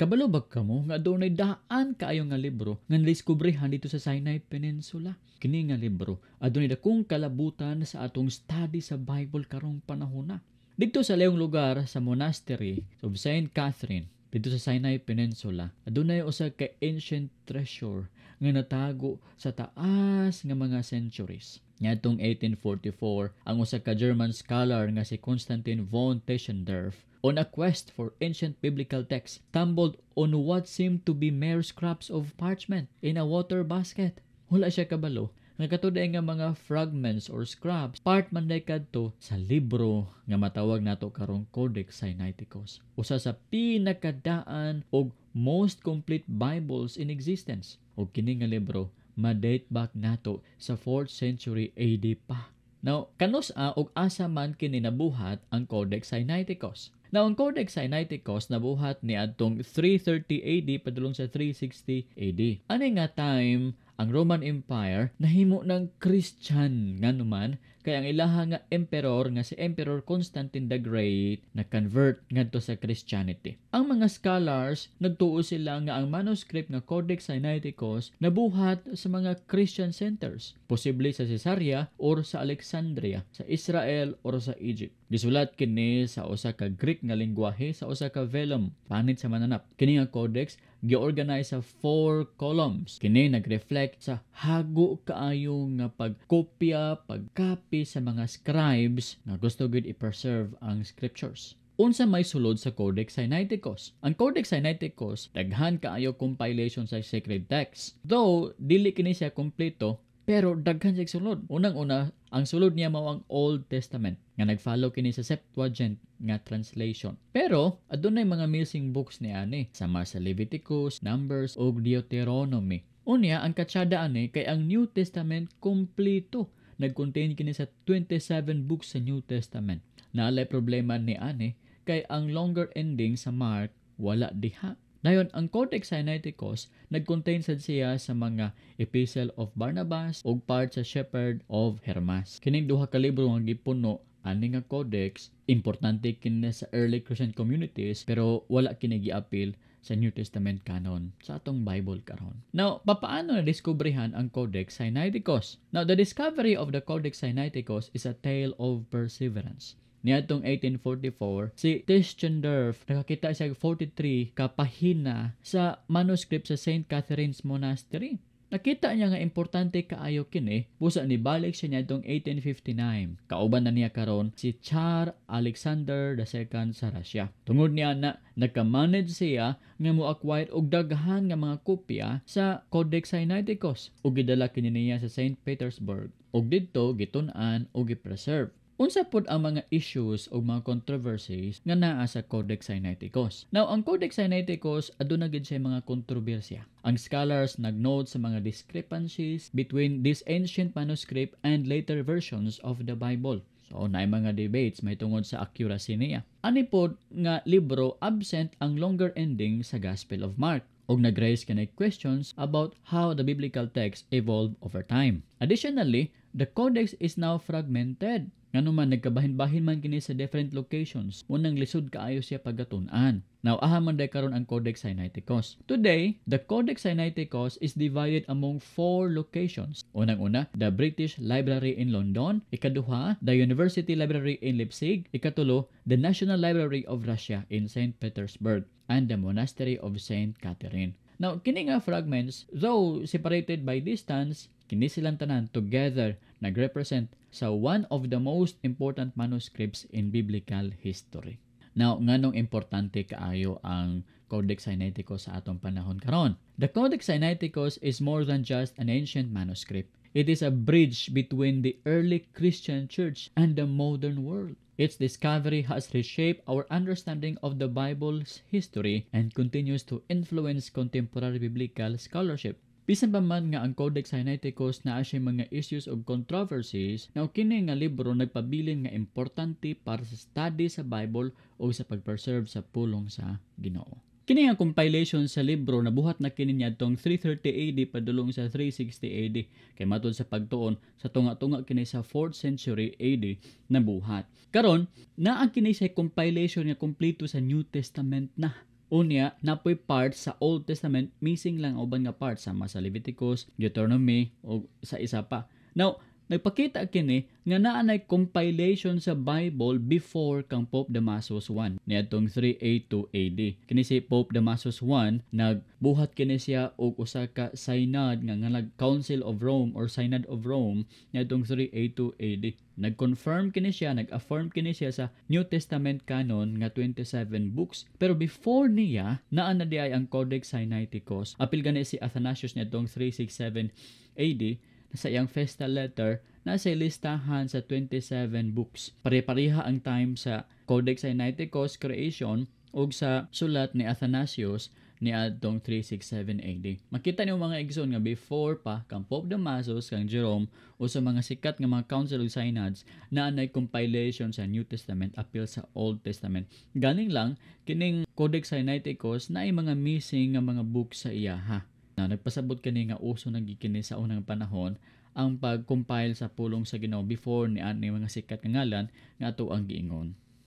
Kabalo ba kamo nga adunay daan kaayo nga libro nga nadiskubrehan didto sa Sinai Peninsula? Kini nga libro adunay dakong kalabutan sa atong study sa Bible karong panahona. Didto sa layong lugar sa Monastery of Saint Catherine, didto sa Sinai Peninsula, adunay usa ka ancient treasure nga natago sa taas nga mga centuries. Ngadtong 1844, ang usa ka German scholar nga si Constantin von Tischendorf, on a quest for ancient biblical texts, stumbled on what seemed to be mere scraps of parchment in a water basket. Wala siya kabalo nga kato nga mga fragments or scraps, part man day kadto sa libro nga matawag nato karong Codex Sinaiticus. Usa sa pinakadaan og most complete Bibles in existence. Og kini nga libro ma-date back nato sa 4th century AD pa. Now, kanus-a og asa man kini nabuhat ang Codex Sinaiticus? Now, ang Codex Sinaiticus nabuhat ni adtong 330 AD padulong sa 360 AD. Ani nga time, ang Roman Empire nahimo ng Christian, ngano man kay ang ilaha nga emperor nga si Emperor Constantine the Great na convert ngadto sa Christianity. Ang mga scholars, nagtuo sila nga ang manuscript nga Codex Sinaiticus nabuhat sa mga Christian centers, posible sa Caesarea or sa Alexandria, sa Israel or sa Egypt. Gisulat kini sa usa ka Greek nga lengguwahe sa usa ka vellum, panit sa mananap. Kini nga codex gi-organize sa four columns. Kini nag-reflect sa hago kaayo nga pagkopya, pagkapi sa mga scribes nga gusto gud i-preserve ang scriptures. Unsa may sulod sa Codex Sinaiticus? Ang Codex Sinaiticus daghan kaayo compilation sa sacred text. Though dili kini siya kompleto, pero daghan siya sulod. Unang-una, ang sulod niya mao ang Old Testament nga nag-follow kini sa Septuagint nga translation. Pero adunay mga missing books ni ani, sama sa Leviticus, Numbers ug Deuteronomy. Unya, ang katsada ani kay ang New Testament kompleto. Nag-contain kini sa 27 books sa New Testament. Naalay problema ni ani kay ang longer ending sa Mark wala diha. Dayon, ang Codex Sinaiticus nag-contain sad siya sa mga Epistle of Barnabas ug part sa Shepherd of Hermas. Kining duha ka libro nga gipuno ani nga codex, importante kini sa early Christian communities, pero wala kini giapil sa New Testament canon sa atong Bible karon. Now, papaano na diskubrihan ang Codex Sinaiticus? Now, the discovery of the Codex Sinaiticus is a tale of perseverance. Niadtong 1844, si Tischendorf nakakita siya 43 ka pahina sa manuscript sa St. Catherine's Monastery. Nakita niya nga importante kaayo kini, busa nibalik siya niadtong 1859. Kauban na niya karon si Tsar Alexander II sa Russia. Tungod niya na nagka-manage siya nga mo-acquire og daghan nga mga kopya sa Codex Sinaiticus ug gidala kini niya sa St. Petersburg. Ug didto gitun-an ug gi-preserve. Unsa pod ang mga issues o mga controversies nga naa sa Codex Sinaiticus? Now, ang Codex Sinaiticus aduna gid siya mga kontrobersya. Ang scholars nag-note sa mga discrepancies between this ancient manuscript and later versions of the Bible. So, naay mga debates may tungod sa accuracy niya. Ani pod nga libro, absent ang longer ending sa Gospel of Mark og nag-raise kini questions about how the biblical text evolved over time. Additionally, the codex is now fragmented. Ngano man nagkabahin-bahin man kini sa different locations, unang lisod kaayo siya pagatun-an. Now, aha man day karon ang Codex Sinaiticus? Today, the Codex Sinaiticus is divided among four locations. Unang-una, the British Library in London. Ikaduha, the University Library in Leipzig. Ikatulo, the National Library of Russia in St. Petersburg and the Monastery of St. Catherine. Now, kini nga fragments, though separated by distance, kini silang tanan together nag-represent sa one of the most important manuscripts in biblical history. Now, nganong importante kaayo ang Codex Sinaiticus sa atong panahon karon? The Codex Sinaiticus is more than just an ancient manuscript. It is a bridge between the early Christian church and the modern world. Its discovery has reshaped our understanding of the Bible's history and continues to influence contemporary biblical scholarship. Bisan pa man nga ang Codex Sinaiticus naa siya mga issues og controversies, now kini nga libro nagpabilin nga importante para sa study sa Bible o sa pag-preserve sa pulong sa Ginoo. Kini nga compilation sa libro nabuhat na kini niadtong 330 AD padulong sa 360 AD, kay matud sa pagtuon sa tunga-tunga kini sa 4th century AD nabuhat. Karon, naa kini sa compilation nga kompleto sa New Testament na. Unya, napoy part sa Old Testament, missing lang ang uban nga part sama sa Leviticus, Deuteronomy o sa isa pa. Now, nagpakita kini nga naa nay compilation sa Bible before kang Pope Damasus I niadtong 382 AD. Kini si Pope Damasus I, nagbuhat kini siya og usa ka synod nga ngalan Council of Rome or Synod of Rome niadtong 382 AD. Nag-confirm kini siya, nag-affirm kini siya sa New Testament canon nga 27 books. Pero before niya, naa na diay ang Codex Sinaiticus. Apil gani si Athanasius niadtong 367 AD sa iyang festal letter na sa listahan sa 27 books. Pare-pareha ang time sa Codex Sinaiticus creation ug sa sulat ni Athanasius niadtong 367 AD. Makita niyo, mga igsoon, nga before pa kang Pope Damasus, kang Jerome o sa mga sikat nga mga council ug synods, naa nay compilation sa New Testament apil sa Old Testament. Ganing lang kining Codex Sinaiticus naay mga missing nga mga books sa iyaha. Na nagpasabot kani nga uso na kini sa unang panahon ang pag-compile sa pulong sa Ginoo before ni ani mga sikat nga ngalan nga ato ang giingon.